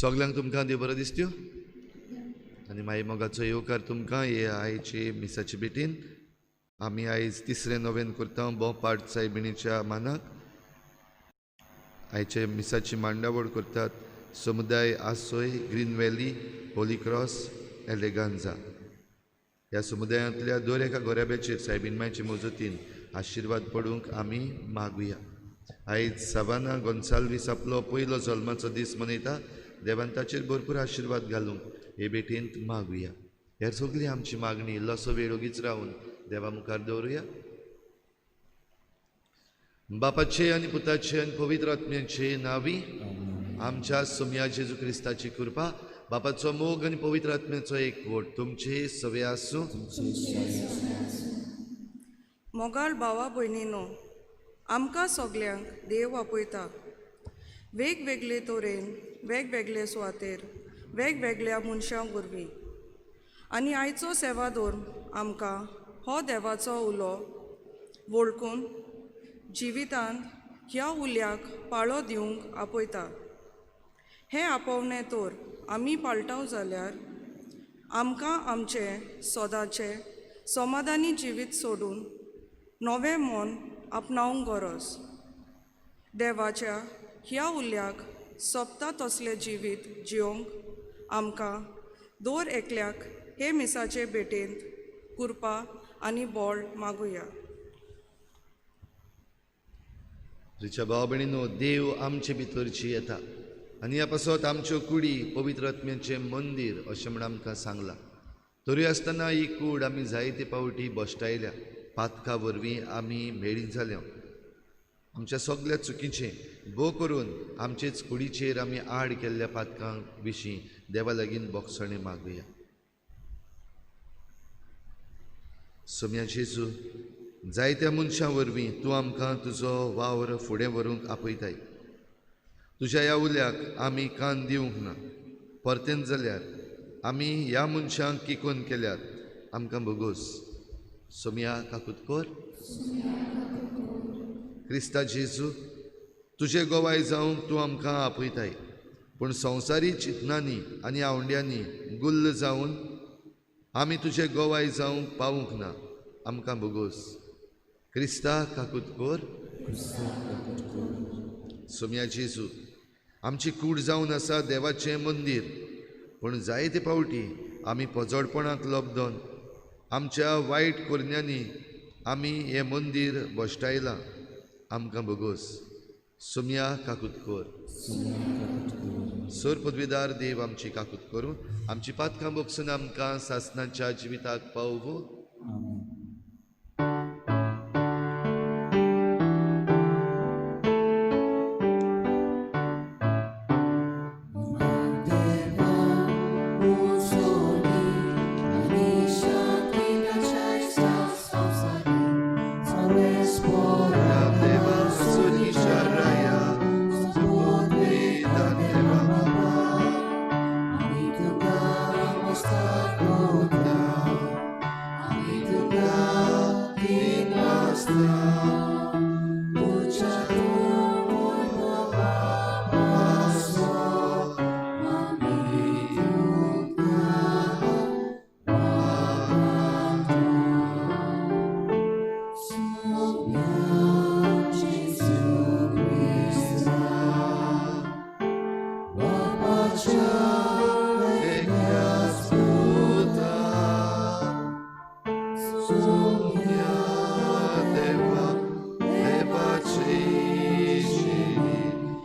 सगल्यांक तुमकां देव बरो दिसत्यो आनी मागीर मोगाचो येवकार तुमकां हे आयचे मिसाचे भेटीन. आमी आयज तिसरें नोवेन करता भोंवपाट सायबिणीच्या मानाक. आयचे मिसाची मांडावळ करतात समुदाय आसोय, ग्रीन व्हॅली, होली क्रॉस, एलेगांजा. ह्या समुदायांतल्या दर एका गोऱ्याब्याचेर सायबीण मायचे मजतीन आशिर्वाद पडूंक आमी मागुया. आयज सवाना गोन्साल्वीस आपलो पयलो जल्माचो दीस मनयता. देवान ताचेर भरपूर आशिर्वाद घालूंक हे भेटेंत मागुया. हेर सगळी आमची मागणी इल्लोसो वेळ ओगीच रावन देवा मुखार दवरुया. बापाचे आनी पुताचे आनी पवित्र आत्म्याचे नांवी आमच्या सोमया जेजू क्रिस्ताची कृपा, बापाचो मोग आनी पवित्र आत्म्याचो एकवट तुमचे सवे आसूं. मोगाळ भावा भयणीनो, आमकां सगल्यांक देव आपयता. वेगवेगळे तरेन, वेगवेगळे सुवातेर, वेगवेगळ्या मनशां वरवीं. आनी आयचो सेवाधर्म आमकां हो देवाचो उलो वळखून जिवितांत ह्या उल्याक पाळो दिवंक आपयता. हें आपोवणें तर आमी पाळटाव जाल्यार आमकां आमचें सदांचें समाधानी जिवीत सोडून नवें मन आपणावंक गरज. देवाच्या ह्या उल्याक सोंपता तसलें जिवीत जियोंक आमकां दर एकल्याक हे मिसाचे भेटेंत कृपा आनी बळ मागुया. रिच्या भाव भयणीनो, देव आमचे भितरची येता आनी ह्या पासत आमच्यो कुडी पवित्र आत्म्याचें मंदीर अशें म्हण आमकां सांगलां. तरी आसतना ही कूड आमी जायते पावटी भश्टायल्या. पातका वरवीं आमी मेळी जाल्या. आमच्या सगल्या चुकीचें भो करून आमचेच कुडीचेर आमी आड केल्ल्या पातकां विशीं देवा लागीं बोगसणें मागुया. सोम्या जेजू, जायत्या मनशां वरवीं तूं आमकां तुजो वावर फुडें व्हरूंक आपयताय. तुज्या ह्या उल्याक आमी कान दिवंक ना. परतेन जाल्यार आमी ह्या मनशांक किकोन केल्यात. आमकां भोगोस. सोम्या काकूत कर. क्रिस्ता जेजू, तुजे गोवाय जावंक तूं आमकां आपयताय, पूण संवसारी चिंतनांनी आनी आवंड्यांनी गुल्ल जावन आमी तुजे गोवाय जावंक पावूंक ना. आमकां भोगोस. क्रिस्ता काकूत कर. सोम्या जेजू, आमची कूड जावन आसा देवाचें मंदीर, पूण जायते पावटी आमी पजोडपणाक लब्दोन आमच्या वायट करण्यांनी आमी हें मंदीर भश्टायलां. आमकां भोगोस. सोम्या काकूत कर. सर पदवीदार देव आमची काकूत करून आमची पातकां भोगसून आमकां सासनाच्या जिविताक पावोवं. सोम्या देवा देवाची शिरी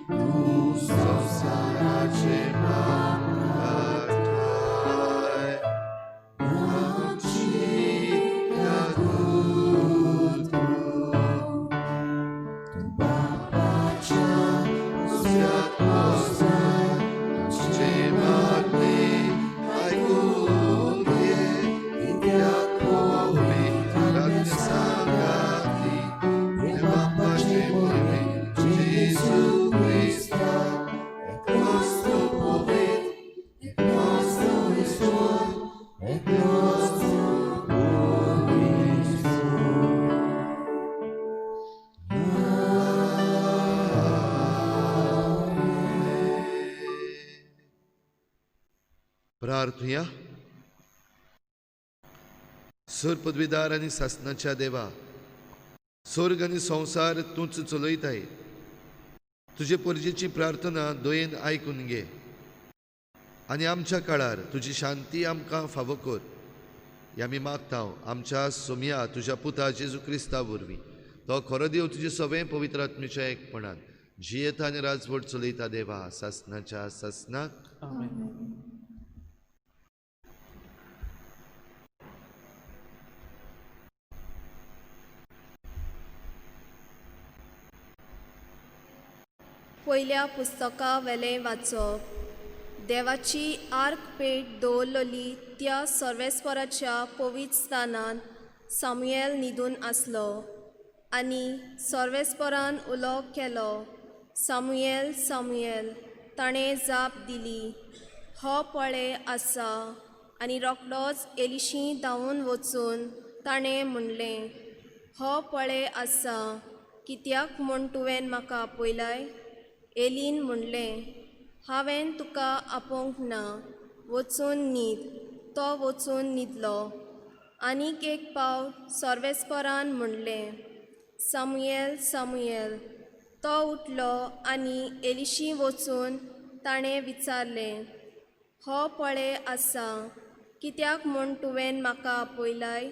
तूं संवसाराचे पाप काडटाय आमची काकूत कर. बापाच्या उज्यात बसून आमची मागणी आयकून घे कित्याक पवित्र सांगाती देवापाचे वरवीं जेजू क्रिस्ता एक वस्तू पवित्र एक वस्तू ईश्वर एक वस्तू प्रार्थुया. सर पदवीदार आनी सासनाच्या देवा, स्वर्ग आनी संवसार तूंच चलयताय. तुजे परजेची प्रार्थना दयेन आयकून घे आनी आमच्या काळार तुजी शांती आमकां फावो कर. हे आमी मागता आमच्या सोमया तुज्या पुता जेजू क्रिस्ता वरवीं. तो खरो देव तुजे सगळें पवित्र आत्मेच्या एकपणान जियेता आनी राजवट चलयता देवा सासनाच्या सासनाक. आमेन. पयल्या पुस्तका वेलें वाचप. देवाची आर्क पेट दवरलेली त्या सर्वेस्पराच्या पवित्र स्थानांत सामुएल न्हिदून आसलो आनी सर्वेस्परान उलो केलो, सामुएल सामुएल. ताणें जाप दिली, हो पळे आसा. आनी रोखडोच एलिशी धांवून वचून ताणें म्हणलें, हो पळे आसा, कित्याक म्हूण तुवें म्हाका आपयलाय? एलीन म्हणलें, हांवें तुका आपोवंक ना, वचून न्हीद. तो वचून न्हिदलो. आनीक एक पावट सर्वेस्परान म्हणलें, सामुएल सामुएल. तो उठलो आनी एलिशी वचून ताणें विचारलें, हो पळे आसा, कित्याक म्हूण तुवें म्हाका आपयलाय?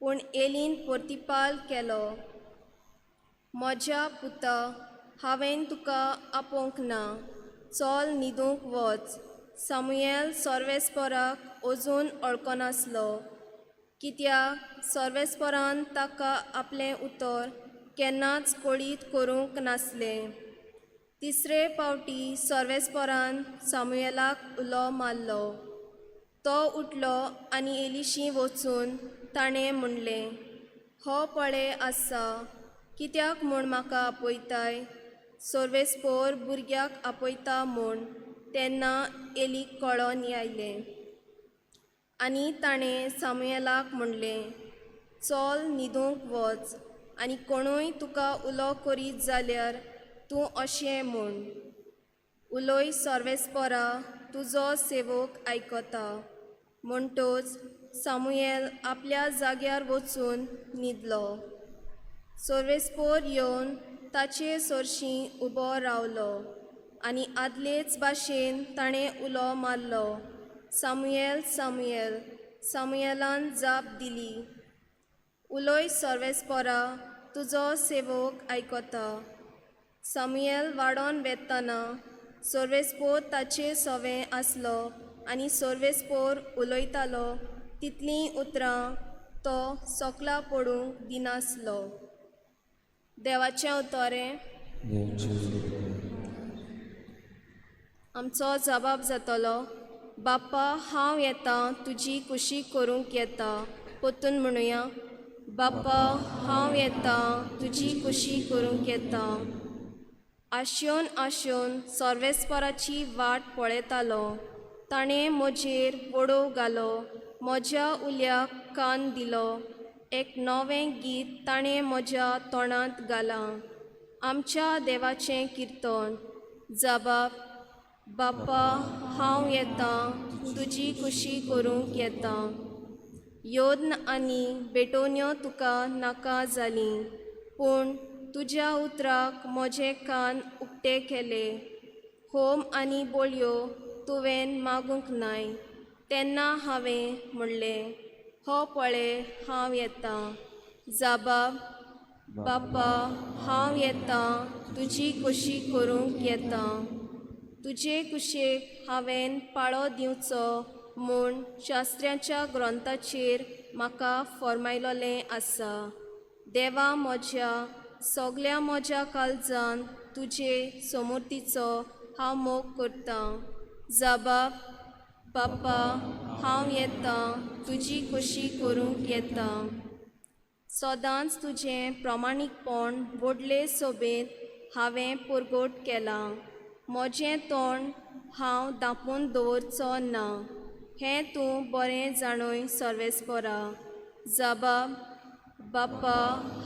पूण एलीन प्रतिपाल केलो, म्हज्या पुता, हांवें तुका आपोवंक ना, चल न्हिदूंक वच. सामुएल सर्वेस्पराक अजून वळखनासलो, कित्याक सर्वेस्परान ताका आपलें उतर केन्नाच कळीत करूंक नासलें. तिसरे पावटी सर्वेस्परान सामुएलाक उलो मारलो. तो उठलो आनी एलिशी वचून ताणें म्हणलें, हो पळे आसा, कित्याक म्हूण म्हाका आपयताय? सर्वेस्पोर भुरग्याक आपयता म्हूण. तेन्ना एलीक कळोन आयलें आनी ताणें सामुएलाक म्हणलें, चल न्हिदूंक वच आनी कोणूय तुका उलो करीत जाल्यार तूं अशें म्हूण, उलय सर्वेस्परा, तुजो सेवक आयकता. म्हणटच सामुएल आपल्या जाग्यार वचून न्हिदलो. सर्वेस्पोर येवन ताचे सरशीं उबो रावलो आनी आदलेच भाशेन ताणें उलो मारलो, सामुएल सामुएल. सामुएलान जाप दिली, उलय सर्वेस्परा, तुजो सेवक आयकता. सामुएल वाडोन वेतना सर्वेस्पोर ताचे सवें आसलो आनी सर्वेस्पोर उलयतालो तितलीं उतरां तो सोकला पडूंक दिनासलो. देवाचें उतरें. आमचो जबाब जातलो, बाप्पा हांव येता तुजी कुशी करूंक येता. परतून म्हणुया, बाप्पा हांव येता तुजी कुशी करूंक येता. आशेवन आशेवन सर्वेस्पराची वाट पळयतालो. ताणें म्हजेर वडोव घालो, म्हज्या उल्याक कान दिलो. एक नवें गीत ताणें म्हज्या तोंडांत घालां, आमच्या देवाचें किर्तन. जबाब, बाप्पा हांव येता तुजी कुशी करूंक येता. योद्न आनी भेटोवण्यो तुका नाका जालीं, पूण तुज्या उतराक म्हजे कान उक्ते केले. होम आनी बोलयो तुवें मागूंक नाय. तेन्ना हांवें म्हणलें, हो पळे हांव येतां. जाबाब, बापा हांव येतां तुजी कुशी करूंक येतां. तुजे कुशेक हांवें पाळो दिवचो म्हूण शास्त्र्यांच्या ग्रंथाचेर म्हाका फॉर्मायलोलें आसा. देवा म्हज्या सगल्या म्हज्या काळजान तुजे समूर्तीचो हांव मोग करतां. जाबाब, बापा हांव येतां तुजी कुशी करूंक येतां. सदांच तुजें प्रमाणीकपण व्हडले सोबेंत हांवें परगट केलां. म्हजें तोंड हांव दापून दवरचो ना, हें तूं बरें जाणूय सर्वेस्परा. जाबाब, बापा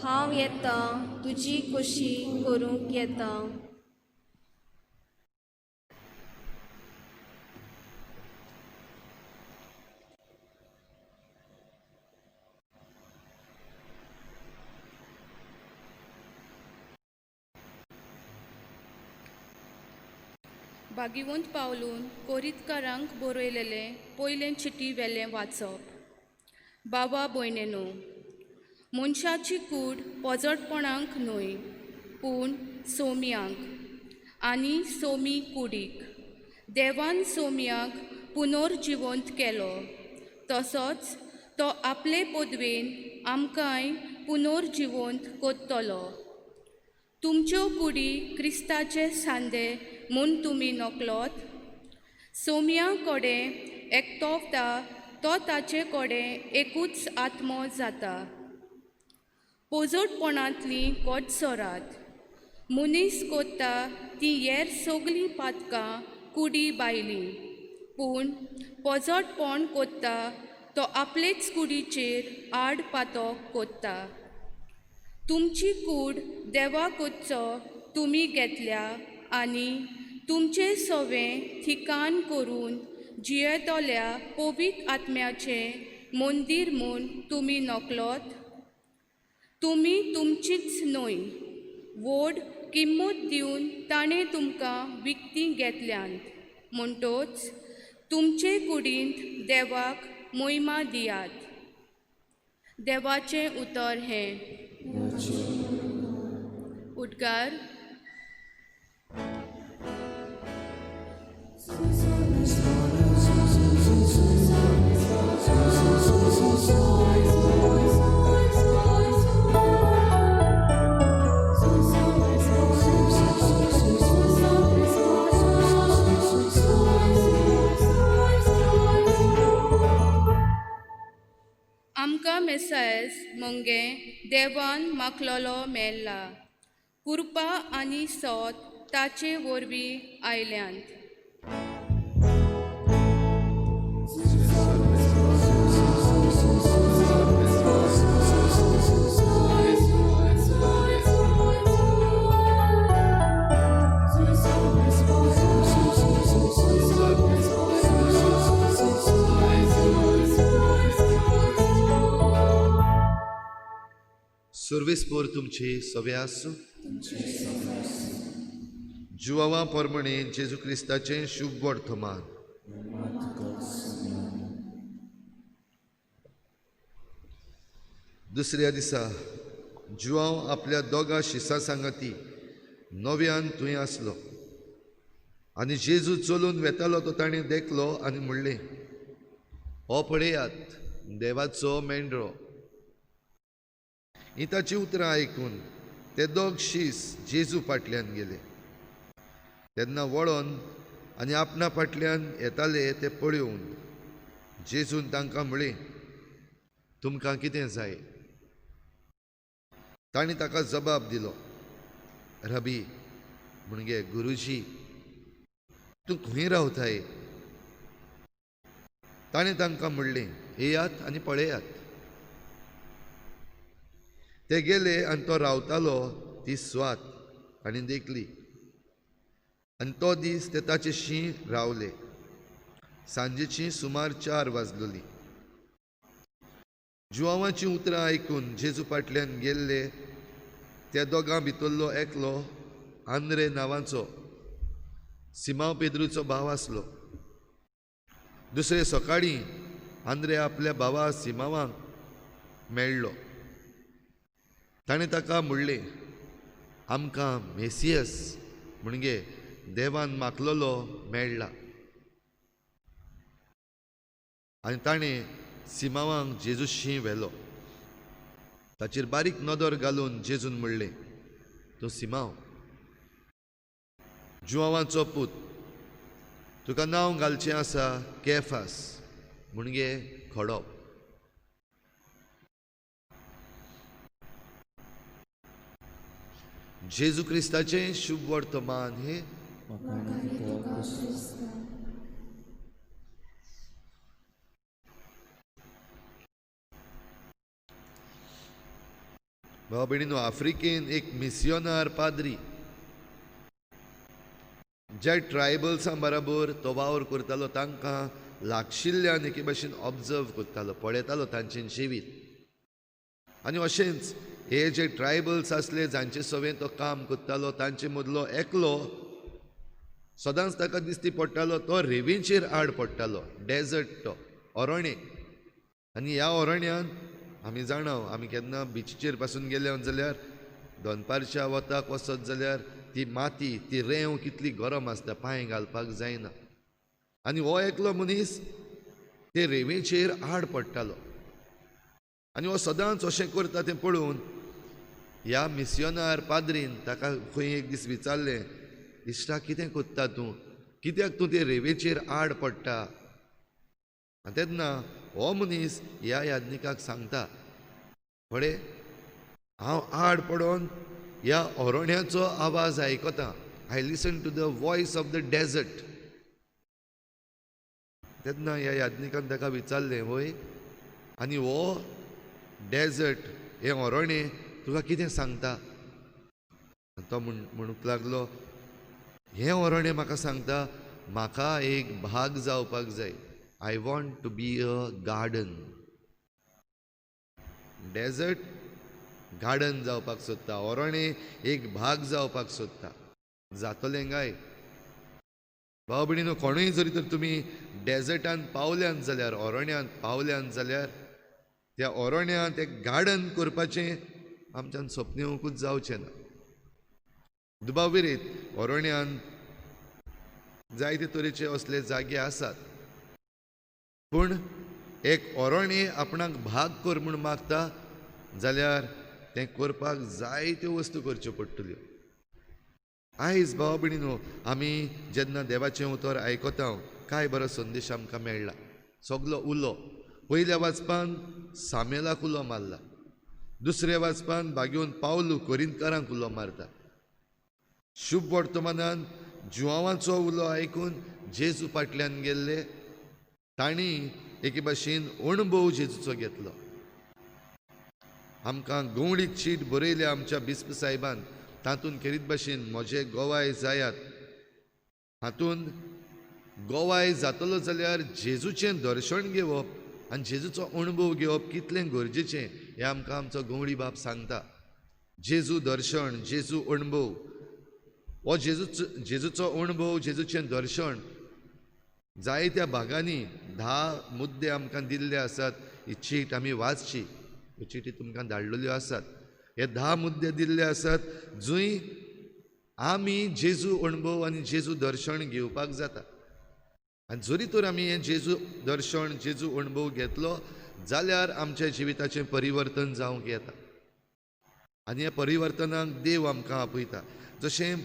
हांव येतां तुजी कुशी करूंक येतां. भागिवंत पावलून कोरीतकारांक बरयलेलें पयलें चिटी वेलें वाचप. बाबा भयणीनो, मनशाची कूड पोजडपणाक न्हय पूण सोम्यांक आनी सोमी कुडीक. देवान सोम्याक पुनर्जिवंत केलो, तसोच तो आपले पदवेन आमकांय पुनर्जिवंत करतलो. तुमच्यो कुडी क्रिस्ताचे सांदे म्हूण तुमी नकलोत. सोम्या कडेन एकटोवता तो ताचे कडेन एकूच आत्मो जाता. पोजडपणांतली कोटसरात मनीस कोत्ता ती हेर सगळीं पातकां कुडी बायली, पूण पोजडपण कोत्ता तो आपलेच कुडीचेर आड पातक कोत्ता. तुमची कूड देवा कोच्चो तुमी घेतल्या आनी तुमचें सवें ठिकाण करून जियेतल्या पवित्र आत्म्याचें मंदीर म्हूण तुमी नकलोत. तुमी तुमचीच न्हय, व्हड किंमत दिवन ताणें तुमकां विकतीं घेतल्यांत, म्हणटोच तुमचे कुडींत देवाक मोहिमा दियात. देवाचें उतर हें. उद्गार. आमकां मेसायस मंगे देवान माखलोलो मेल्ला. कृपा आनी सोत ताचे वरवीं आयल्यांत. सर्वीस पोर तुमची सवे आसूं. जुवावा परमणे जेजू क्रिस्ताचें शुभ वर्तमान. दुसऱ्या दिसा जुवांव आपल्या दोगा शिसां सांगाती नव्यान थंय आसलो आनी जेजू चलून वेतालो तो ताणें देखलो आनी म्हणलें, हो पळयात देवाचो मेंढरो. ही ताची उतरां आयकून ते दोग शीस जेजू फाटल्यान गेले. तेन्ना वळोन आनी आपणा फाटल्यान येताले ते पळोवन जेजून तांकां म्हळें, तुमकां कितें जाय? तांणी ताका जबाब दिलो, रबी म्हणजे गुरुजी, तूं खंय रावताय? ताणें तांकां म्हणलें, येयात आनी पळयात. ते गेले आनी तो रावतालो ती स्वात आनी देखली आनी तो दीस ते ताचे शीं रावले. सांजेची सुमार 4 वाजलोली. जुवांवाचीं उतरां आयकून जेजू फाटल्यान गेल्ले त्या दोगां भितरलो एकलो आंद्रे नांवाचो सिमांव पेद्रूचो भाव आसलो. दुसरे सकाळीं आंद्रे आपल्या भावा सिमावांक मेळ्ळो. ताणें ताका म्हणलें, आमकां मेसियस म्हणजे देवान मागलेलो मेळ्ळा. आनी ताणें सिमावांक जेजूशी व्हेलो. ताचेर बारीक नदर घालून जेजून म्हणलें, तूं सिमांव, जुआवाचो पूत, तुका नांव घालचें आसा केफास म्हणजे खडो. जेजू क्रिस्ताचें शुभ वर्तमान हें. भाव भयणीनो, आफ्रिकेन एक मिसियोनार पाद्री ज्या ट्रायबल्सां बराबर तो वावर करतालो तांकां लागशिल्ल्यान एके भाशेन ऑब्जर्व करतालो, पळयतालो तांचें जिवीत. आनी अशेंच हे जे ट्रायबल्स आसले जांचे सवें तो काम करतालो तांचे मदलो एकलो सदांच ताका दिसती पडटालो, तो रेंवेचेर आड पडटालो, डेजर्ट तो अरण्य. आनी ह्या अरण्यान आमी जाणा, आमी केन्ना बिचीचेर पासून गेले जाल्यार दनपारच्या वताक वचत जाल्यार ती माती, ती रेंव कितली गरम आसता, पांय घालपाक जायना. आनी हो एकलो मनीस ते रेंवेचेर आड पडटालो. आनी हो सदांच अशें करता तें पळोवन ह्या मिसियोनार पाद्रीन ताका खंय एक दीस विचारलें, इश्टा कितें करता तूं, कित्याक तूं ते रेंवेचेर आड पडटा? आनी तेन्ना हो मनीस ह्या याज्ञिकाक सांगता, पळय हांव आड पडोन ह्या अरण्याचो आवाज आयकता, I listen to the voice of the desert. तेन्ना ह्या याज्ञिकान ताका विचारलें, वय आनी हो डेजर्ट हें अरण्य तुका कितें सांगता? तो म्हणूंक लागलो, हें अरण्य म्हाका सांगता म्हाका एक भाग जावपाक जाय, I want to be a garden. Desert garden जावपाक सोदता, अरण्य एक भाग जावपाक सोदता. जातलें काय भाव भयणीनो? कोणूय जरी तर तुमी डेजर्टान पावल्यान जाल्यार, अरण्यांत पावल्यान जाल्यार त्या अरण्यांत एक गार्डन करपाचें आमच्यान सपनेवकूच जावचें ना. दुबाव विरीत अरण्यांत जायते तरेचे असले जागे आसात, पूण एक अरण्य आपणाक भाग कर म्हूण मागता जाल्यार तें करपाक जायत्यो वस्तू करच्यो पडटल्यो. आयज भाव भयणीनो, आमी जेन्ना देवाचें उतर आयकता काय बरो संदेश आमकां मेळ्ळा. सगलो उलो पयल्या वाचपान सामेलाक उलो मारला, दुसऱ्या वाचपान बागेवन पावलू कोरिंतकारांक उलो मारता, शुभ वर्तमानान जुआवाचो उलो आयकून जेजू फाटल्यान गेल्ले तांणी एके भाशेन अणभव जेजूचो घेतलो. आमकां गवळीक चीट बरयल्या आमच्या बिस्प साहेबान, तातूंत खेरीत भाशेन म्हजे गोवाय जायात, हातूंत गोवाय जातलो जाल्यार जेजूचें दर्शन घेवप आनी जेजूचो अणभव घेवप कितलें गरजेचें हें आमकां आमचो गवळी बाब सांगता. जेजू दर्शन, जेजू अणभव, हो जेजूचो अणभव, जेजूचें दर्शन जायत्या भागांनी 10 मुद्दे आमकां दिल्ले आसात. ही चीट आमी वाचची, ह्यो चिटी तुमकां धाडलेल्यो आसात. हे 10 मुद्दे दिल्ले आसात जंय आमी जेजू अणभव आनी जेजू दर्शन घेवपाक जाता. आनी जरी तर आमी हें जेजू दर्शन, जेजू अणभव घेतलो जाल्यार आमच्या जिविताचें परिवर्तन जावंक येता. आनी ह्या परिवर्तनाक देव आमकां आपयता. जशें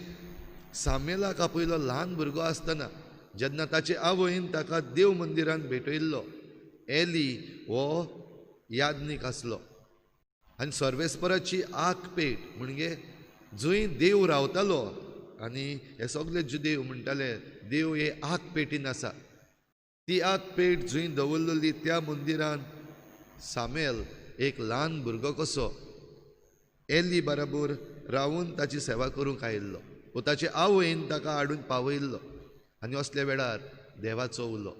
सामेलाक आपयलो ल्हान भुरगो आसतना, जेन्ना ताचे आवयन ताका देव मंदिरांत भेटयल्लो, एली हो याज्ञीक आसलो आनी सर्वेस्पराची आगपेट म्हणजे जंय देव रावतालो, आनी हे सगळे जुदेव म्हणटाले देव हे आगपेटीन आसा, ती आगपेट जंय दवरलेली त्या मंदिरांत सामेल एक ल्हान भुरगो कसो एली बराबर रावून ताची सेवा करूंक आयिल्लो वो ताचे आवयन ताका हाडून पावयल्लो. आनी असल्या वेळार देवाचो उलो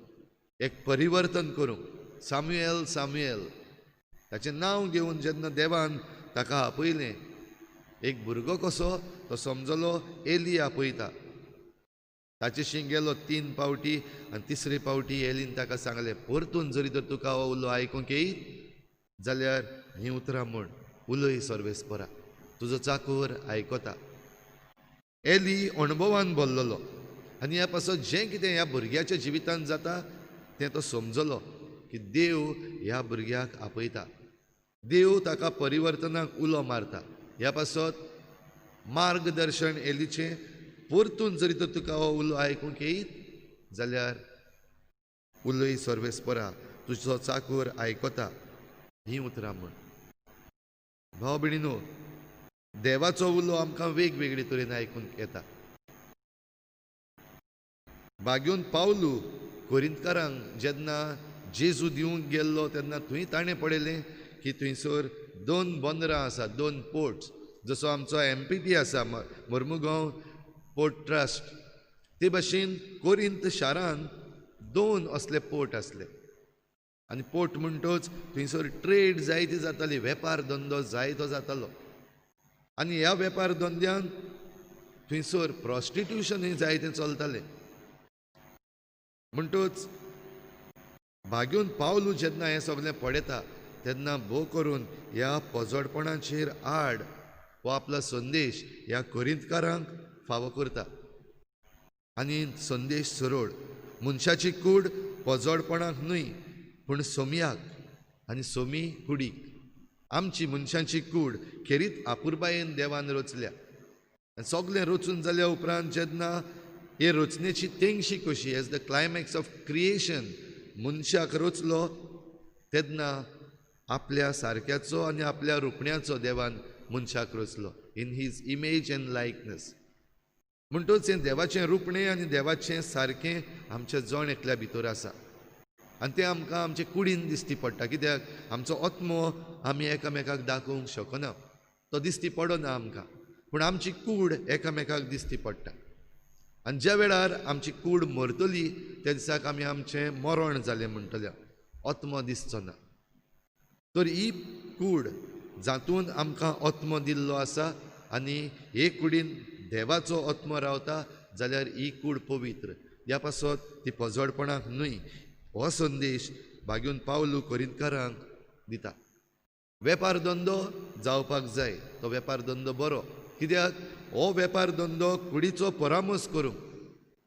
एक परिवर्तन करूंक, सामुएल सामुएल ताचें नांव घेवन जेन्ना देवान ताका आपयलें, एक भुरगो कसो तो समजलो एली आपयता. ताचेशी गेलो 3 पावटी आनी तिसरे पावटी एलीन ताका सांगलें, परतून जरी तर तुका हो उलो आयकूंक येयत जाल्यार हीं उतरां म्हण, उलय सर्वेस्परा, तुजो चाकोर आयकता. एली अणभवान बोल्लोलो आनी ह्या पासत जें कितें ह्या भुरग्याच्या जिवितांत जाता तें तो समजलो की देव ह्या भुरग्याक आपयता, देव ताका परिवर्तनाक उलो मारता. ह्या पासत मार्गदर्शन एलीचें, परतून जरी तर तुका हो उलो आयकूंक येयत जाल्यार उलय सर्वेस्परा, तुजो चाकोर आयकता, हीं उतरां म्हण. भाव भयणीनो, देवाचो उलो आमकां वेगवेगळे तरेन आयकूंक येता. बागेवन पावलू कोरिंतकारांक जेन्ना जेजू दिवंक गेल्लो तेन्ना थंय ताणें पळयलें की थंयसर 2 बंदरां आसात, 2 पोर्ट्स, जसो आमचो MPT आसा, मोर्मुगांव पोर्ट ट्रस्ट, ते भाशेन कोरिंत शारान 2 असले पोर्ट आसले. आनी पोर्ट म्हणटच थंयसर ट्रेड जायती जाताली, वेपार धंदो जायतो जातालो. आनी ह्या वेपार धंद्यान थंयसर प्रोस्टिट्युशनूय जायतें चलतालें. म्हणटच भाग्योन पावलू जेन्ना हें सगळें पळयता तेन्ना भोव करून ह्या पोजडपणाचेर आड हो आपलो संदेश ह्या कोरिंतकारांक फावो करता. आनी संदेश सरळ, मनशाची कूड पोजडपणाक न्हय पूण सोमयाक आनी सोमी कुडीक. आमची मनशाची कूड खेरीत आपुरबायेन देवान रचल्या आनी सगळें रचून जाल्या उपरांत जेन्ना हे रचनेची तेंगशी कशी, as the climax of creation, मनशाक रचलो तेन्ना आपल्या सारक्याचो आनी आपल्या रुपण्याचो देवान मनशाक रचलो, in his image and likeness. म्हणटच हें देवाचें रुपणें आनी देवाचें सारकें आमच्या जण एकल्या भितर आसा आनी तें आमकां आमचे कुडीन दिश्टी पडटा. कित्याक आमचो आत्मो आमी एकामेकाक दाखोवंक शकना, तो दिश्टी पडना आमकां, पूण आमची कूड एकामेकाक दिश्टी पडटा. आनी ज्या वेळार आमची कूड मरतली त्या दिसाक आमी आमचें मरण जालें म्हणटले, आत्मो दिसचो ना. तर ही कूड जातून आमकां आत्मो दिल्लो आसा आनी हे कुडीन देवाचो आत्मो रावता जाल्यार ही कूड पवित्र, ह्या पासत ती पोजडपणाक न्हय. हो संदेश बागेवन पावलू कोरिंतकारांक दिता. वेपार धंदो जावपाक जाय, तो वेपार धंदो बरो, कित्याक हो वेपार धंदो कुडीचो परामर्श करूंक.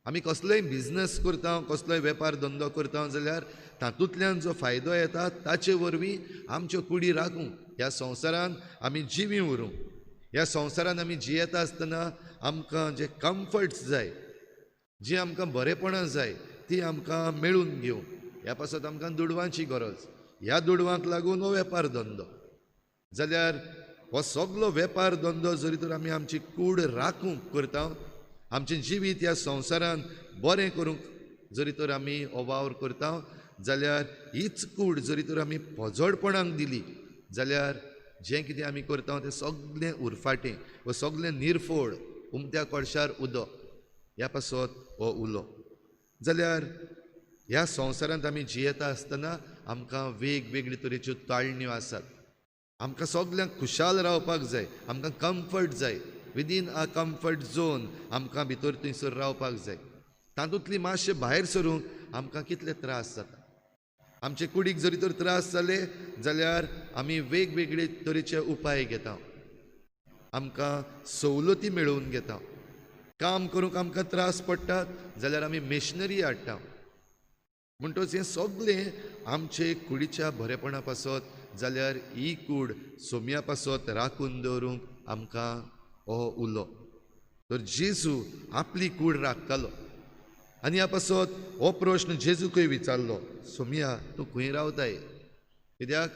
आमी कसलोय बिजनस करता, कसलोय वेपार धंदो करता जाल्यार तातूंतल्यान जो फायदो येता ताचे वरवीं आमच्यो कुडी राखूंक, ह्या संवसारान आमी जिवी उरूंक, ह्या संवसारान आमी जियेता आसतना आमकां जे कम्फर्ट्स जाय, जी आमकां बरेपणां जाय ती आमकां मेळून घेवंक, ह्या पासत आमकां दुडवांची गरज. ह्या दुडवांक लागून हो वेपार धंदो. जाल्यार हो सगलो वेपार धंदो जरी तर आमी आमची कूड राखूंक करता, आमचें जिवीत ह्या संवसारान बरें करूंक जरी तर आमी हो वावर करता जाल्यार हीच कूड जरी तर आमी पोजडपणाक दिली जाल्यार जें कितें आमी करता तें सगळें उरफाटें वा सगळें निर्फोड, उमत्या कोळशार उदक. ह्या पासत हो उलो. जाल्यार ह्या संवसारांत आमी जियेता आसतना आमकां वेगवेगळे तरेच्यो ताळण्यो आसात. आमकां सगल्यांक खुशाल रावपाक जाय, आमकां कम्फर्ट जाय, विदीन अ कम्फर्ट झोन आमकां भितर थंयसर रावपाक जाय. तातूंतली मातशें भायर सरूंक आमकां कितले त्रास जाता. आमचे कुडीक जरी तर त्रास जाले जाल्यार आमी वेगवेगळे तरेचे उपाय घेता, आमकां सवलती मेळोवन घेता. काम करूंक आमकां त्रास पडटात जाल्यार आमी मेशनरी हाडटा. म्हणटच हें सगळें आमचे कुडीच्या बरेपणा पासत जाल्यार ही कूड सोम्या पासत राखून दवरूंक आमकां हो उलो. तर जेजू आपली कूड राखतालो आनी ह्या पासत हो प्रश्न जेजूकय विचारलो, सोम्या तूं खंय रावताय? कित्याक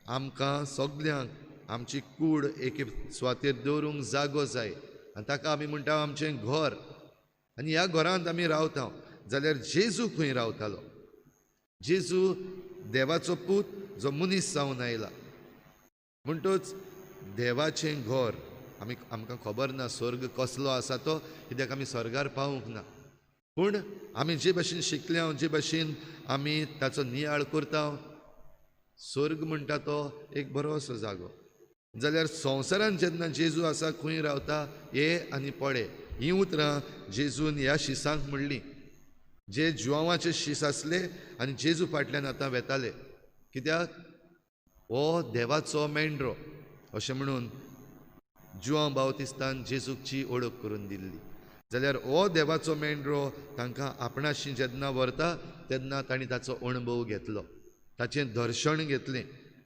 आमकां सगल्यांक आमची कूड एके सुवातेर दवरूंक जागो जाय आनी ताका आमी म्हणटा आमचें घर, आनी ह्या घरांत आमी रावता. जाल्यार जेजू खंय रावतालो? जेजू देवाचो पूत जो मनीस जावन आयला. म्हणटच देवाचें घर आमी आमकां खबर ना स्वर्ग कसलो आसा तो, कित्याक आमी स्वर्गार पावूंक ना. पूण आमी जे भाशेन शिकल्या, जे भाशेन आमी ताचो नियाळ करता, स्वर्ग म्हणटा तो एक बरो असो जागो. जाल्यार संवसारांत जेन्ना जेजू आसा खंय रावता, ये आनी पळे हीं उतरां जेजून ह्या शिसांक म्हणलीं, जे जुवांवाचे शीस आसले आनी जेजू फाटल्यान आतां वेताले. कित्याक? हो देवाचो मेंढरो अशें म्हणून जुवांव बावतिस्तान जेजूची ओळख करून दिल्ली. जाल्यार हो देवाचो मेंढरो तांकां आपणाशी जेन्ना व्हरता तेन्ना तांणी ताचो अणभव घेतलो, ताचें दर्शन घेतलें.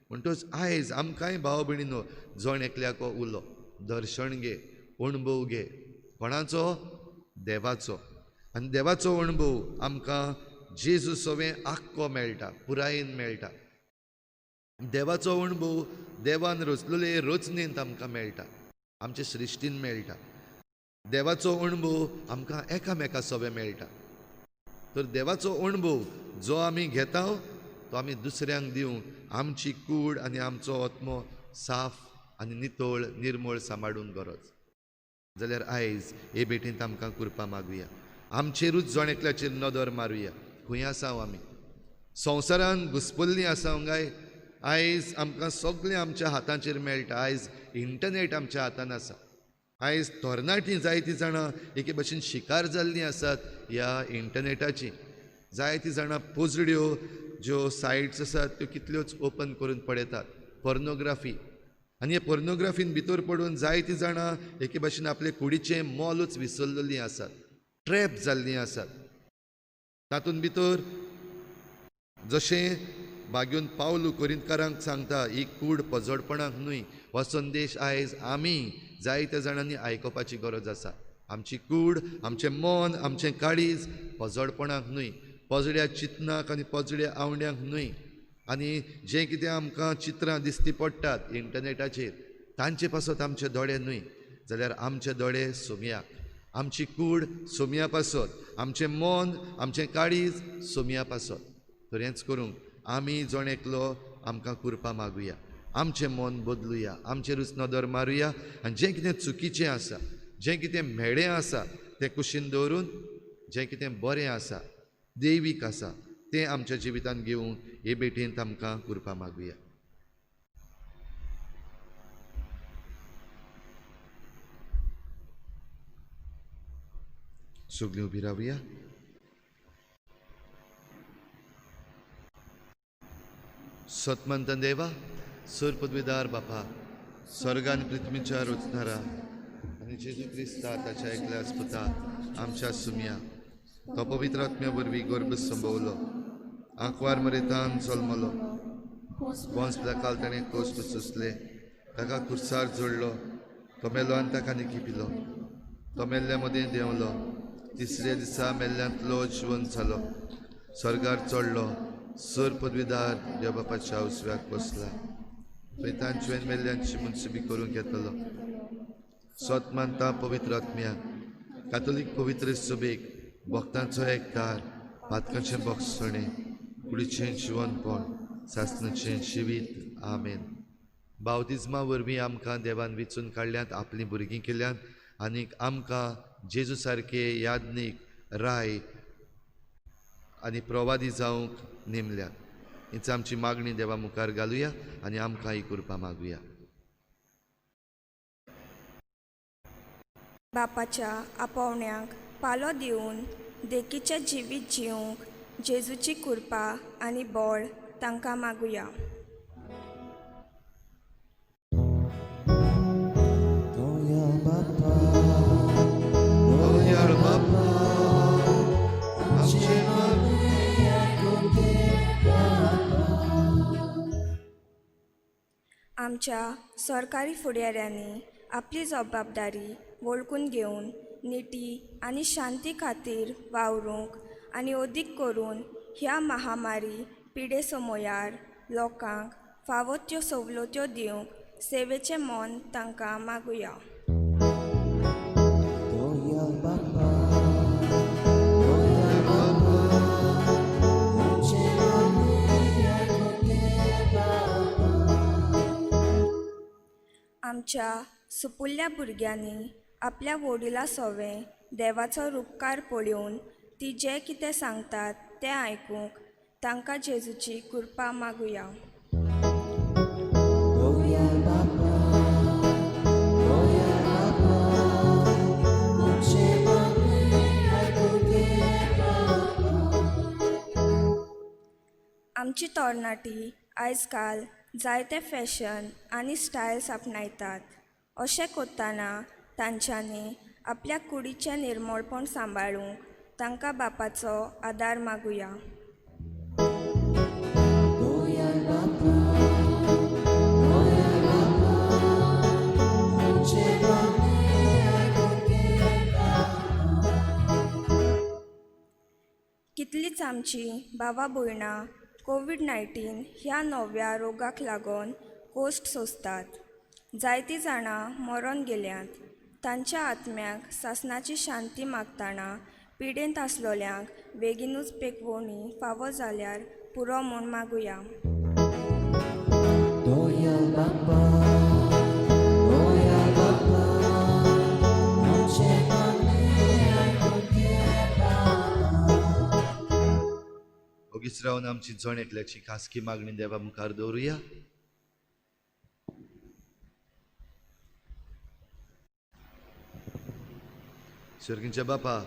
म्हणटच आयज आमकांय भाव भयणीनो जण एकल्याक हो उलो, दर्शन घे, अणभव घे. कोणाचो? देवाचो. आनी देवाचो अणभव आमकां जेजू सवें आख्खो मेळटा, पुरायेन मेळटा. देवाचो अणभव देवान रचलेले रचनेंत आमकां मेळटा, आमचे सृश्टीन मेळटा. देवाचो अणभव आमकां एकामेका सवें मेळटा. तर देवाचो अणभव जो आमी घेता तो आमी दुसऱ्यांक दिवंक आमची कूड आनी आमचो आत्मो साफ आनी नितळ निर्मळ सांबाळूंक गरज. जाल्यार आयज हे भेटींत आमकां कृपा मागुया, आमचेरूच जण एकल्याचेर नदर मारुया. खंय आसा आमी? संवसारान घुसपल्लीं आसा काय? आयज आमकां सगळें आमच्या हातांचेर मेळटा. आयज इंटरनेट आमच्या हातान आसा. आयज तरणाटीं जायतीं जाणां एके भशेन शिकार जाल्लीं आसात ह्या इंटरनेटाची. जायतीं जाणां पोजड्यो ज्यो सायट्स आसात त्यो कितल्योच ओपन करून पळयतात, पोर्नोग्राफी. आनी हे पोर्नोग्राफीन भितर पडून जायतीं जाणां एके भशेन आपले कुडीचें मोलूच विसरलेलीं आसात, ट्रॅप जाल्लीं आसात. तातूंत भितर जशें बागेवन पावलू कोरिंतकारांक सांगता, ही कूड पजडपणाक न्हय. हो संदेश आयज आमी जायत्या जाणांनी आयकुपाची गरज आसा. आमची कूड, आमचें मन, आमचें काळीज पजडपणाक न्हय, पजड्या चिंतनाक आनी पजड्या आवड्यांक न्हय. आनी जें कितें आमकां चित्रां दिसती पडटात इंटरनेटाचेर तांचे पासत आमचे दोळे न्हय, जाल्यार आमचे दोळे सोमयाक, आमची कूड सोमया पासत, आमचें मन, आमचें काळीज सोमया पासत. तर हेंच करूंक आमी जण एकलो आमकां कृपा मागुया, आमचें मन बदलुया, आमचेरूच नदर मारुया आनी जें कितें चुकीचें आसा, जें कितें म्हेळें आसा तें कुशीन दवरून जें कितें बरें आसा, दैवीक आसा तें आमच्या जिवितांत घेवन हे भेटेंत आमकां कृपा मागुया. सगळीं उबी रावया. सतमंतन देवा, सर पदवीदार बापा, स्वर्गान पृथ्वीच्या रचणारा आनी जेजू क्रिस्ता ताच्या एकल्या पुता आमच्या सुमया, तो पवित्र आत्म्या वरवीं गर्भ संभवलो, आंकवार मरेतान जल्मलो, पोंस काल ताणें कोश्ट सोंसले, ताका खुर्सार जोडलो, तो मेलो आनी ताका निकिपिलो, तो मेल्ल्या मदें देंवलो, तिसऱ्या दिसा मेल्ल्यांतलो जिवन जालो, स्वर्गार चडलो, सर पदवीदार देव बापाच्या उजव्याक बसला, थंय तांचे मेल्ल्यांची मुनसिबी करूंक येतलो. सत मानता पवित्र आत्म्याक, कातोलीक पवित्र सभेक, भक्तांचो एकतार, पातकांचें बक्षणें, कुडीचें जिवनपण, सासणाचें जिवीत. आमेन. बावतिज्मा वरवीं आमकां देवान विचून काडल्यात, आपलीं भुरगीं केल्यांत आनीक आमकां जेजू सारके याज्ञीक, राय आनी प्रवादी जावंक नेमल्यात. हीच आमची मागणी देवा मुखार घालुया आनी आमकां ही कृपा मागुया. बापाच्या आपोवण्याक पालो दिवन देखीचें जिवीत जिवंक जेजूची कृपा आनी बळ तांकां मागुया. आमच्या सरकारी फुडाऱ्यांनी आपली जबाबदारी वळखून घेवन निटी आनी शांती खातीर वावरूंक आनी अदीक करून ह्या महामारी पिडे समयार लोकांक फावो त्यो सवलत्यो दिवंक सेवेचें मन तांकां मागुया. आमच्या सुपुल्ल्या भुरग्यांनी आपल्या वडिला सोवें देवाचो रुपकार पळोवन ती जें कितें सांगतात तें आयकूंक तांकां जेजूची कृपा मागुया. आमची तरणाटी आयज काल जायते फॅशन आनी स्टायल्स आपणायतात. अशें करतना तांच्यांनी आपल्या कुडीचें निर्मळपण सांबाळूंक तांकां बापाचो आदार मागुया. कितलींच आमची भावा भयणां कोवीड-19 ह्या नव्या रोगाक लागून कोश्ट सोंसतात. जायतीं जाणां मरोन गेल्यांत. तांच्या आत्म्याक सासणाची शांती मागतना पिडेंत आसलोल्यांक बेगीनूच पेकवणी फावो जाल्यार पुरो म्हूण मागुया. ओगीच रावन आमची जण एकल्याची खासगी मागणी देवा मुखार दवरुया. सर्गींच्या बापा,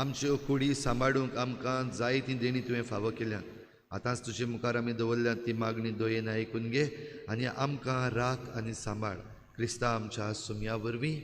आमच्यो कुडी सांबाळूंक आमकां जाय ती देणी तुवें फावो केल्यात. आतांच तुजे मुखार आमी दवरल्यात ती मागणी दयेन आयकून घे आनी आमकां राख आनी सांबाळ. क्रिस्ता आमच्या सुमया वरवीं.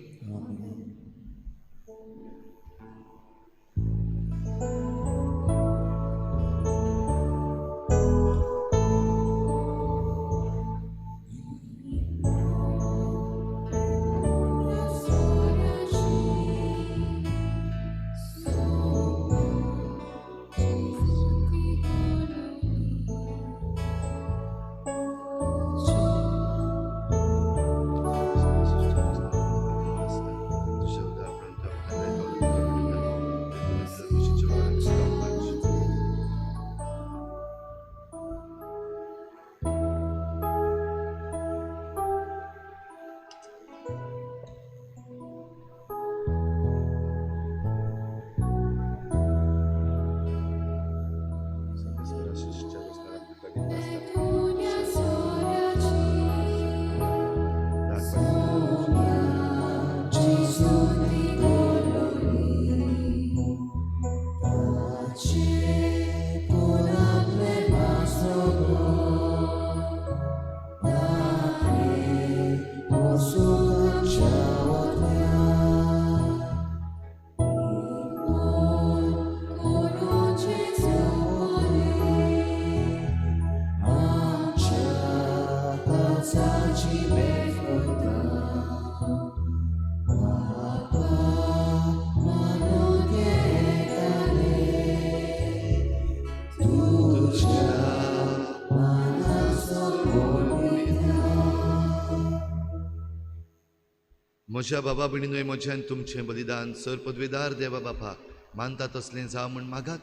म्हज्या बाबा भयणीनूय म्हज्यान तुमचें बलिदान सर पदवेदार देवा बापा मानता तसलें जावं म्हूण मागात.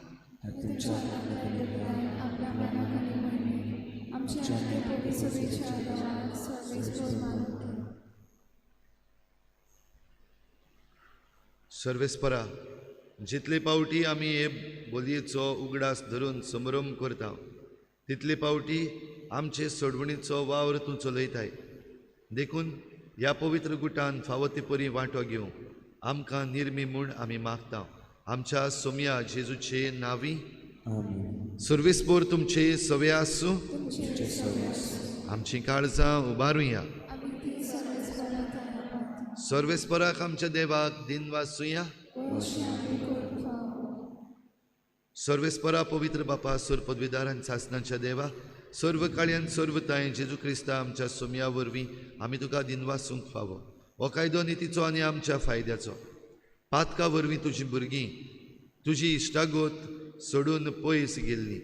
सर्वेस्परा, जितले पावटी आमी हे बोलयेचो उगडास धरून समरंभ करता तितले पावटी आमचे सोडवणीचो वावर तूं चलयताय. देखून ह्या पवित्र गुटान फावो ते परी वांटो घेवं आमकां निर्मी म्हूण आमी मागता. आमच्या सोमया जेजूचे नांवी. सर्वेस्पोर तुमचे सवे आसूं. आमची काळजां उबारुया. सर्वेस्पराक आमच्या देवाक दिनवासुया. सर्वेस्परा पवित्र बापा सर पदवीदार आनी सासणाच्या देवा सर्व काळयान सर्व ताय जेजू क्रिस्ता आमच्या सोमया वरवीं आमी तुका दिनवासूंक फावो. हो कायदो नितीचो आनी आमच्या फायद्याचो. पातका वरवीं तुजी भुरगीं तुजी इश्टागत सोडून पयस गेल्ली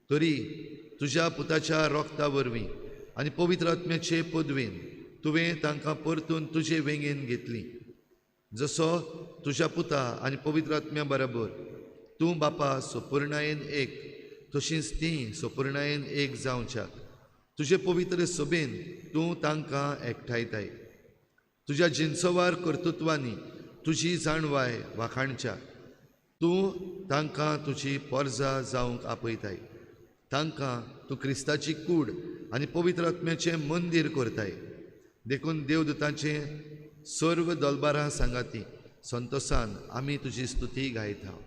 तरी तुज्या पुताच्या रोगता वरवीं आनी पवित्र आत्म्याचे पदवेन तुवें तांकां परतून तुजे वेंगेन घेतली. जसो तुज्या पुता आनी पवित्र आत्म्या बराबर तूं बापा सोपूर्णायेन एक तशींच तीं सोपूर्णायेन एक जावच्याक तुजे पवित्र सभेन तूं तांकां एकठांयताय. तुज्या जिनसवार कर्तृत्वांनी तुजी जाणवाय वाखाणच्याक तूं तांकां तुजी पोरजा जावंक आपयताय. तांकां तूं क्रिस्ताची कूड आनी पवित्र आत्म्याचें मंदीर करताय. देखून देवदूतांचें सर्व दलबारां सांगाती संतोसान आमी तुजी स्तुती गायता.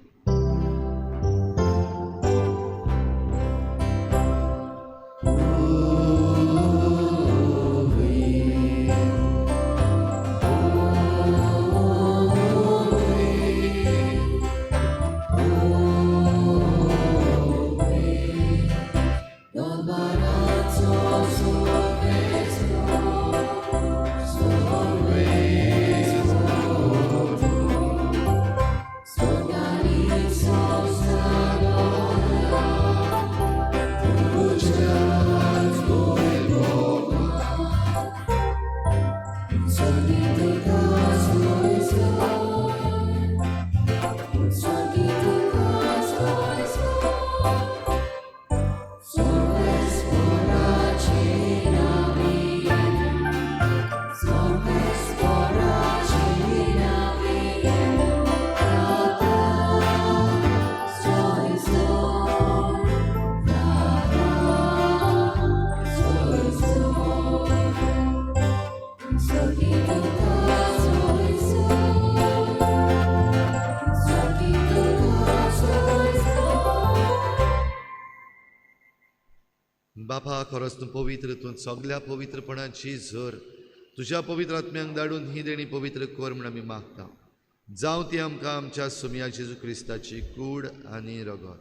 खरोच तूं पवित्र, तूं सगल्या पवित्रपणाची झर, तुज्या पवित्र आत्म्यांक धाडून ही देणी पवित्र कर म्हूण आमी मागता. जावं ती आमकां आमच्या सोमया जेजू क्रिस्ताची कूड आनी रगत.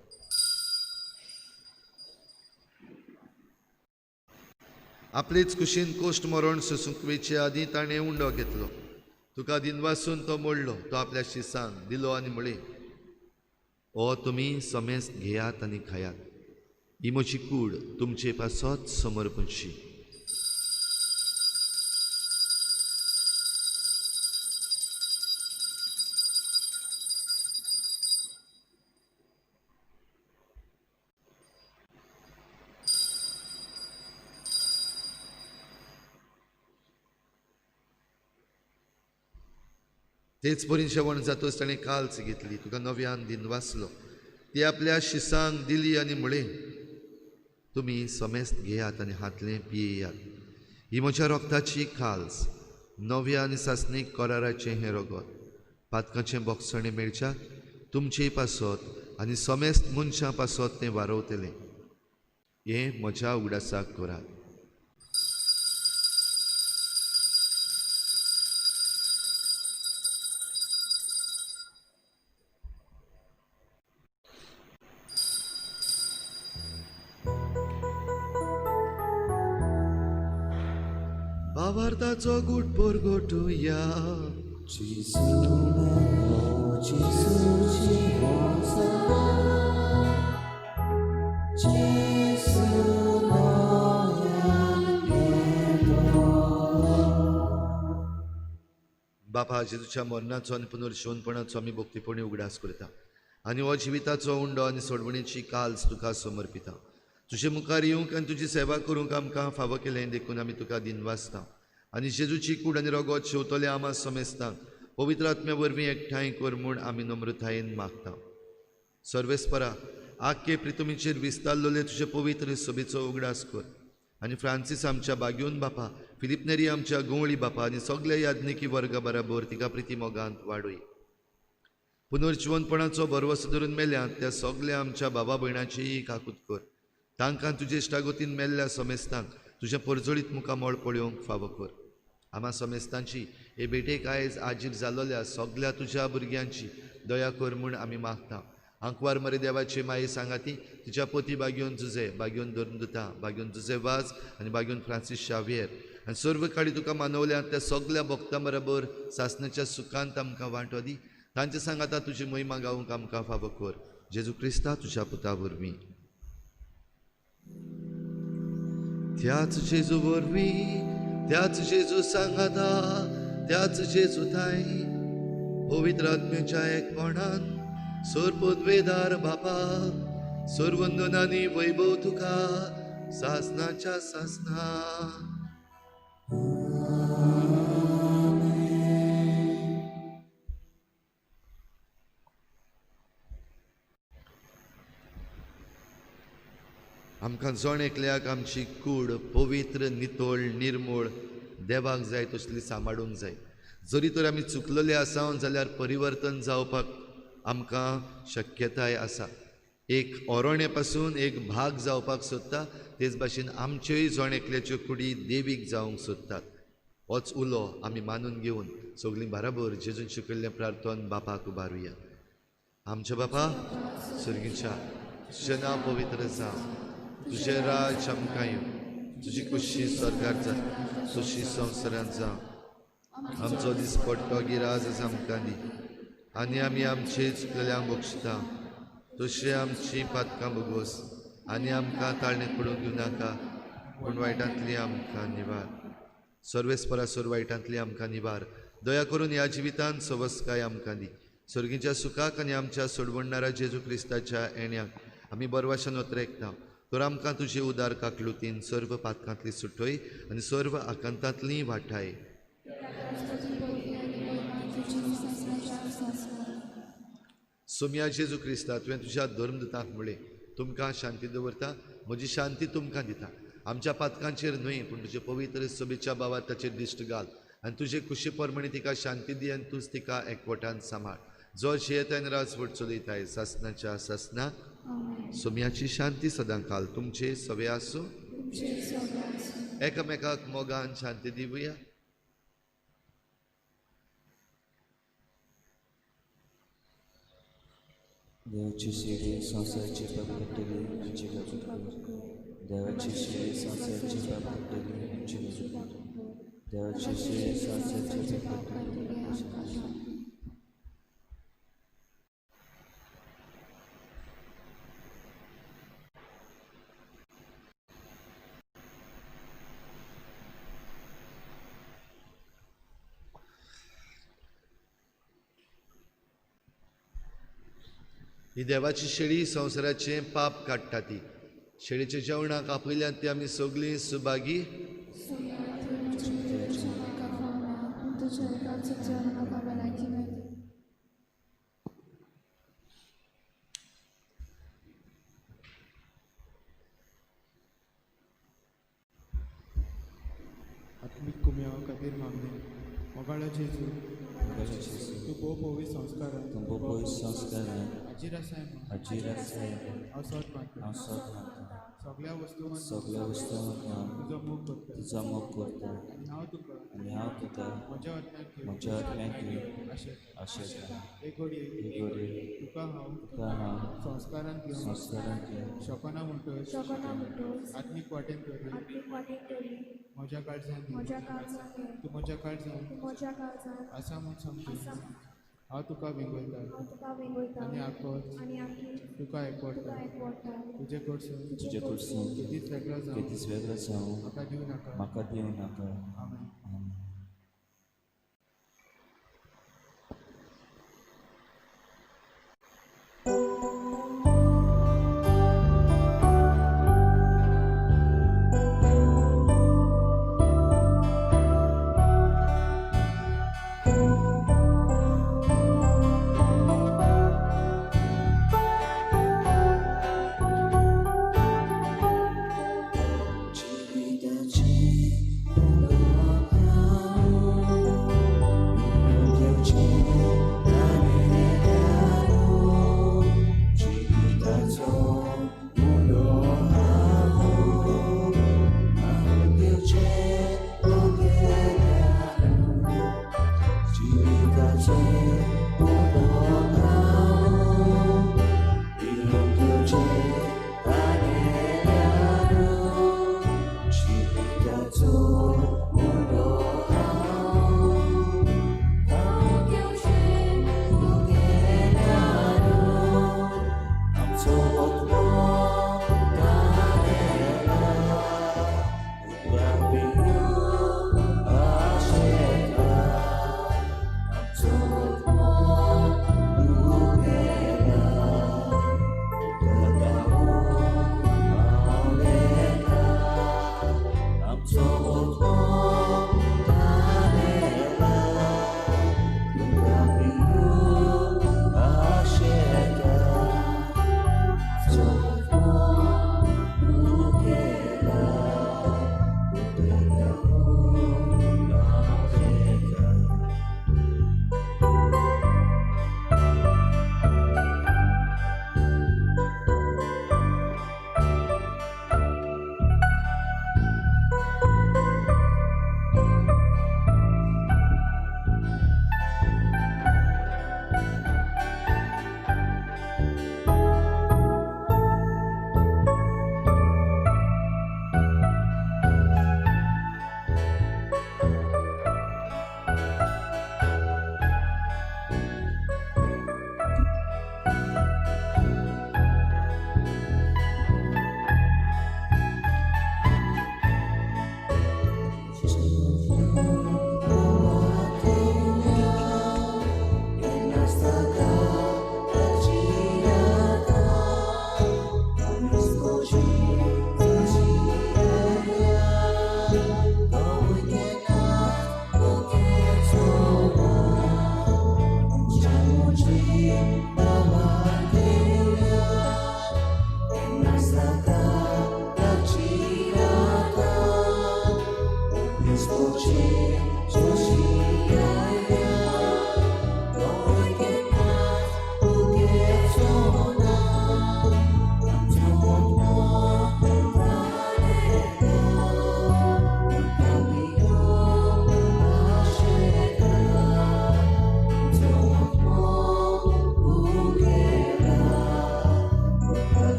आपलेच कुशीन कोश्ट मरण सोसूंक वेचे आदीं ताणें उंडो घेतलो, तुका दिनवासून तो मोडलो, तो आपल्या शिसांक दिलो आनी म्हळें, ओ तुमी समेस्त घेयात आनी खायात, ही म्हजी कूड तुमचे पासत समर्पणशी. तेच परी जेवण जातच ताणें काल्च घेतली, तुका नव्यान दिनवासलो, ती आपल्या शिसांक दिली आनी म्हळें, तुमी समेस्त घेयात आनी हातलें पियेयात, ही म्हज्या रोगताची काल्स, नव्या आनी सासणीक कराराचें हें रगत, पातकाचें बोगसणें मेळच्याक तुमचे पासत आनी समेस्त मनशां पासत तें वारवतलें. हें म्हज्या उगडासाक करात. भावार्थाचो गूट परगटुया. बापा, जेजूच्या मरणाचो आनी पुनर्जिवनपणाचो आमी भक्तीपणी उगडास करता आनी हो जिविताचो उंडो आनी सोडवणीची काल्स तुका समर्पिता. तुजे मुखार येवंक आनी तुजी सेवा करूंक आमकां फावो केलें देखून आमी तुका दिनवासता आनी जेजूची कूड आनी रगत शेवतले आमा समेस्तांक पवित्र आत्म्या वरवीं एकठांय कर म्हूण आमी नम्रतायेन मागता. सर्वेस्परा, आख्खे प्रितुमीचेर विस्तारलेले तुजे पवित्र सभेचो उगडास कर आनी फ्रांसीस आमच्या बाग्योन बापा, फिलिप नेरी आमच्या गवळी बापा आनी सगल्या याज्ञिकी वर्गा बराबर तिका प्रिती मोगांत वाडय. पुनर्जिवनपणाचो भरवसो धरून मेल्यात त्या सगल्या आमच्या बाबा भयणाचीय काकूत कर. तांकां तुजे इश्टागतीन मेल्ल्या समेस्तांक तुजें परजळीत मुखामळ पळोवंक फावो कर. आमा समेस्तांची हे भेटेक आयज आजीर जाल्लोल्या सगल्या तुज्या भुरग्यांची दया कर म्हूण आमी मागता. आंकवार मरे देवाची माये सांगाती तिच्या पती बागयोन जुजे, बागयोन धर्मदुता, बागयोन जुजे वाज आनी बागयोन फ्रांसीस शावियर आनी सर्व काळी तुका मानवल्या त्या सगल्या भक्तां बरोबर सासणाच्या सुखांत आमकां वांटो दी. तांचे सांगाता तुजी महिमा गावंक आमकां फावो कर. जेजू क्रिस्ता तुज्या पुता वरवीं. त्याच जेजू वरवीं, त्याच जेजू सांगाता, त्याच जेजू थांय पवित्र आत्म्याच्या एकपणान सर्वपदवेदार बापा, सर्वंदन आनी वैभव तुका सासनाच्या सासना. आमकां जण एकल्याक आमची कूड पवित्र, नितळ, निर्मूळ देवाक जाय तसली सांबाळूंक जाय. जरी तर आमी चुकलेले आसा जाल्यार परिवर्तन जावपाक आमकां शक्यताय आसा. एक ओरोणे पासून एक भाग जावपाक सोदता, तेच भाशेन आमच्योय जण एकल्याच्यो कुडी देवीक जावंक सोदतात. होच उलो आमी मानून घेवन सगळीं बराबर जेजून शिकयल्लें प्रार्थन बापाक उबारुया. आमच्या बापा सर्गीच्या, तुजें नांव पवित्र जावं, तुजें राज आमकां येवं, तुजी कुशी स्वर्गार जाता तशी संवसारांत जावं. आमचो दिसपट्टो गिराज आमकां दी आनी आमी आमचे चुकलेल्यांक बक्षिता तशी आमची पातकां भोगोस आनी आमकां ताळणेंत पडूंक दिवं नाका, पूण वायटांतली आमकां निवार. सर्वेस्परा सर्व वायटांतली आमकां निवार. दया करून ह्या जिवितांत सवस्काय आमकां दी. सर्गीच्या सुखाक आनी आमच्या सोडवणणारा जेजू क्रिस्ताच्या येण्याक आमी बरवाशान ओतरेकता. तर आमकां तुजे उदार काकलुतीन सर्व पातकांतली सुटय आनी सर्व आकांतांतली वाठाय. सोमया जेजू क्रिस्ता, तुवें तुज्या धर्मदूतांक म्हळें, तुमकां शांती दवरता, म्हजी शांती तुमकां दिता. आमच्या पातकांचेर न्हय पूण तुजे पवित्र सभेच्या भावार्थाचेर दिश्ट घाल आनी तुजे कुशी प्रमाणे तिका शांती दी आनी तूंच तिका एकवटान सांबाळ. जो जियेता आनी राजवट चलयताय सासनाच्या सासनाक. सोमयाची शांती सदांकाल तुमचे सवे आसूं. एकामेकाक मोगान शांती दिवया. देवाची शिडी संवसाराची पाप काडटली आमची काकूट कर. देवाची शिडी संवसाराची पाप काडटली आमची काकूट कर. देवाची शिडी संवसाराची पाप काडटली आमची काकूट कर. ही देवाची शेळी संवसाराचें पाप काडटा ती शेळीच्या जेवणाक आपयल्यान ती आमी सगळीं सुभागी. आत्मीक कुमया खातीर मागणें. मोगाळो जेजू, तूं भोव पवित्र संस्कारान तूं भोव पवित्र संस्कारान हाजीर आसाय म्हूण हाजीर आसाय हांव सोद मानता. हांव सोद मानता. सगळ्या वस्तूं सगळ्या वस्तूं तुजो मोग करता तुजो मोग करता आनी हांव तुका आनी हांव तुका म्हज्या आत्म्याक घेवन म्हज्या आत्म्याक घेवन आशेता. आशेता. हे घडये हे घडये तुका हांव तुका हांव संस्कारांत घेवन संस्कारांत घेवन शकना म्हणटच आत्मीक वाटेन तरी म्हज्या काळजान तूं म्हज्या काळजान आसा म्हूण समजून हांव तुका विंगयता आनी आकोच तुका एकवटता. तुजे कडसून तुजे कडसून केदीच वेगळो जावं केदीच वेगळो जावं म्हाका दिवं नाका. म्हाका दिवं नाका. आमेन. आमेन.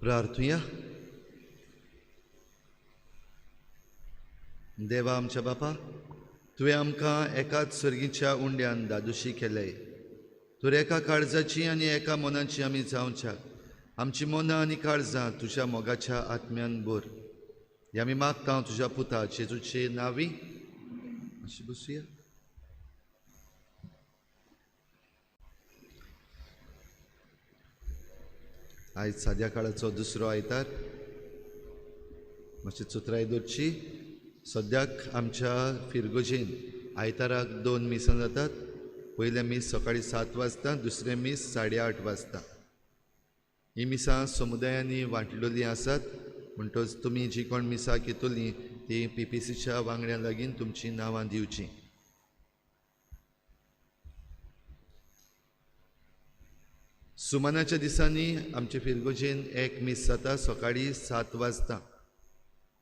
प्रार्थुया. देवा आमच्या बापा, तुवें आमकां एकाच सर्गीच्या उंड्यान दादोशी केले. तर एका काळजाची आनी एका मनाची आमी जावच्याक आमची मनां आनी काळजां तुज्या मोगाच्या आत्म्यान भर. हे आमी मागता तुज्या पुता जेजूचे नांवी. मातशी बसुया. आयज साद्या काळाचो दुसरो आयतार. मातशी चुत्राय दवरची. सद्याक आमच्या फिरगोजेन आयताराक 2 मिसां जातात. पयलें मीस सकाळीं 7 वाजता, दुसरें मीस 8:30 वाजता. ही मिसां समुदायांनी वांटलेलीं आसात, म्हणटच तुमी जी कोण मिसां घेतलीं ती पीपीसीच्या वांगड्यां लागीं तुमचीं नांवां दिवचीं. सुमानाच्या दिसांनी आमचे फिरगोजेन एक मीस जाता सकाळीं 7 वाजता.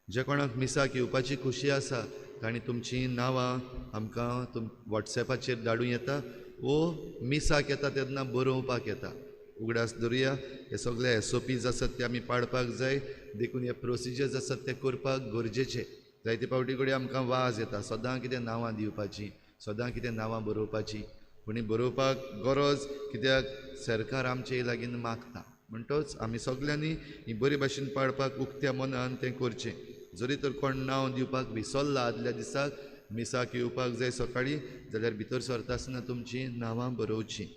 जे कोणाक मिसाक येवपाची खुशी आसा तांणी तुमचीं नांवां आमकां वॉट्सॅपाचेर धाडूं येता वो मिसाक येता तेन्ना बरोवपाक येता. उगडास दवरुया, हे सगळे एसओपीज आसात ते आमी पाळपाक जाय, देखून हे प्रोसिजर्स आसात ते करपाक गरजेचे. जायते फावटी कडेन आमकां वाज येता सदां कितें नांवां दिवपाचीं, सदां कितें नांवां बरोवपाचीं, पूण ही बरोवपाक गरज कित्याक सरकार आमचे लागीं मागता. म्हणटच आमी सगल्यांनी ही बरे भाशेन पाळपाक उक्त्या मनान तें करचें. जरी तर कोण नांव दिवपाक विसरला आदल्या दिसाक मिसाक येवपाक जाय सकाळीं जाल्यार भितर सरता आसतना तुमचीं नांवां बरोवचीं.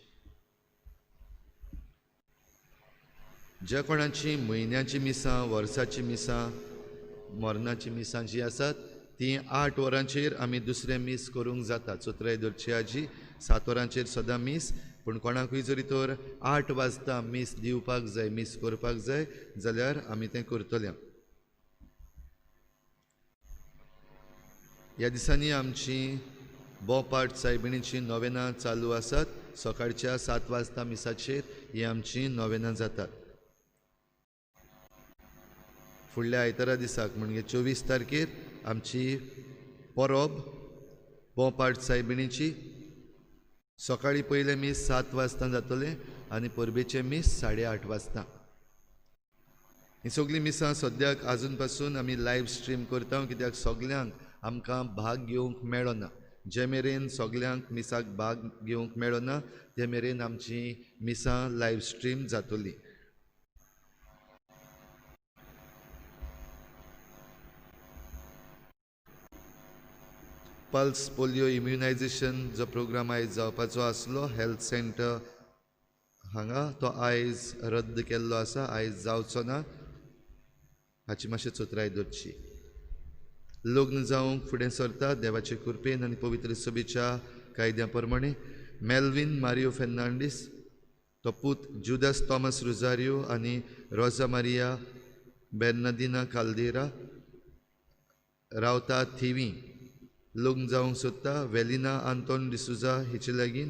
ज्या कोणाची म्हयन्याची मिसां, वर्साची मिसां, मरणाची मिसां जीं आसात तीं 8 वरांचेर आमी दुसरें मीस करूंक जाता. चोत्राय दवरची आजी 7 वरांचेर सदां मीस, पूण कोणाकूय जरी तर 8 वाजता मीस दिवपाक जाय, मीस करपाक जाय जाल्यार आमी तें करतले. ह्या दिसांनी आमची बोपाट सायबिणीची नोवेनां चालू आसात. सकाळच्या 7 वाजता मिसाचेर ही आमची नोवेनां जातात. फुडल्या आयतारा दिसाक म्हणजे 24 तारखेर आमची परब बोपाट सायबिणीची. सकाळीं पयलें मीस 7 वाजता जातलें आनी परबेचें मीस 8:30 वाजता. ही सगळीं मिसां सद्याक आजून पासून आमी लायव्ह स्ट्रीम करता, कित्याक सगल्यांक आमकां भाग घेवंक मेळना. जे मेरेन सगल्यांक मिसाक भाग घेवंक मेळना ते मेरेन आमची मिसां लायव्ह स्ट्रीम जातली. पल्स पोलियो इम्युनायझेशन जो प्रोग्राम आयज जावपाचो आसलो हेल्थ सेंटर हांगा, तो आयज रद्द केल्लो आसा, आयज जावचो ना. हाची मातशी चोत्राय दवरची. लग्न जावंक फुडें सरता देवाचे कृपेन आनी पवित्र सभेच्या कायद्या प्रमाणे मेल्विन मारियो फेर्नांडीस, तो पूत जुदास थॉमस रोजारियो आनी रोजा मारिया बेर्नादिना काल्देरा, रावता थिवी. लग्न जावंक सोदता वेलिना आंतोन डिसुजा हिचे लागीं,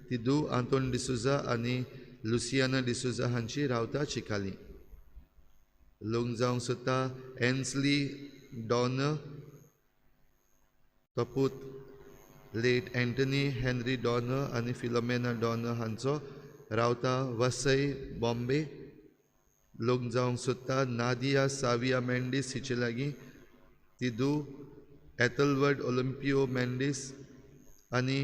ती धूव आंतोन डिसुजा आनी लुसियाना डिसुजा हांची, रावता चिकाली. लग्न जावंक सोदता एन्सली डॉन, तो पूत लेट एंटनी हेनरी डॉन आनी फिलोमेना डॉन हांचो, रावता वसई बॉम्बे. लग्न जावंक सोदता नादिया साविया मेंडीस हिचे लागीं, ती धूव एथलवर्ड ओलंपियो मेंडीस आनी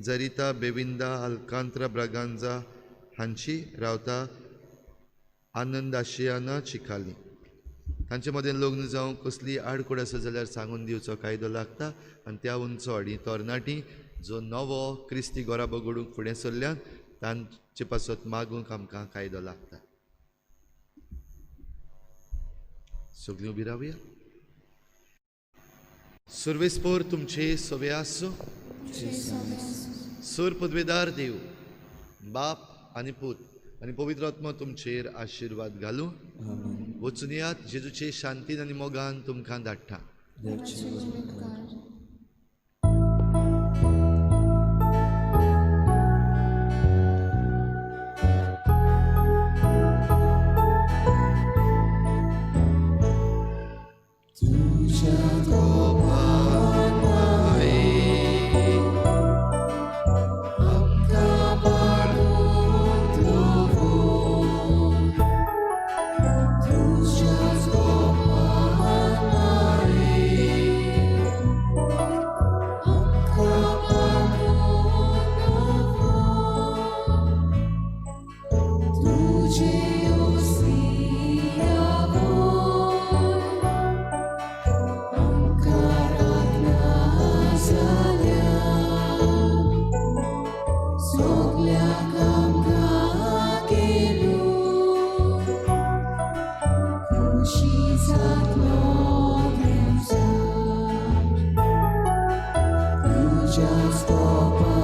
जरिता बेविंदा अल्कांत्रा ब्रागांजा हांची, रावता आनंद आशियाना चिकाली. तांचे मदें लग्न जावंक कसली आडखळ आसा जाल्यार सांगून दिवचो कायदो लागता आनी त्या उंचो ही तरणाटी जो नवो क्रिस्ती गोराबो घडूंक फुडें सरल्यान तांचे पासत मागूंक आमकां कायदो लागता. सगळीं उबी रावया. सर्वेस्पोर तुमचे सवे आसूं. सूर पदवेदार देव बाप आनी पूत आनी पवित्र आत्मो तुमचेर आशिर्वाद घालूं. वचून यात, जेजूचे शांतीन आनी मोगान तुमकां धाडटा. खुशी जातलो देवचा तुज्याच कोपान.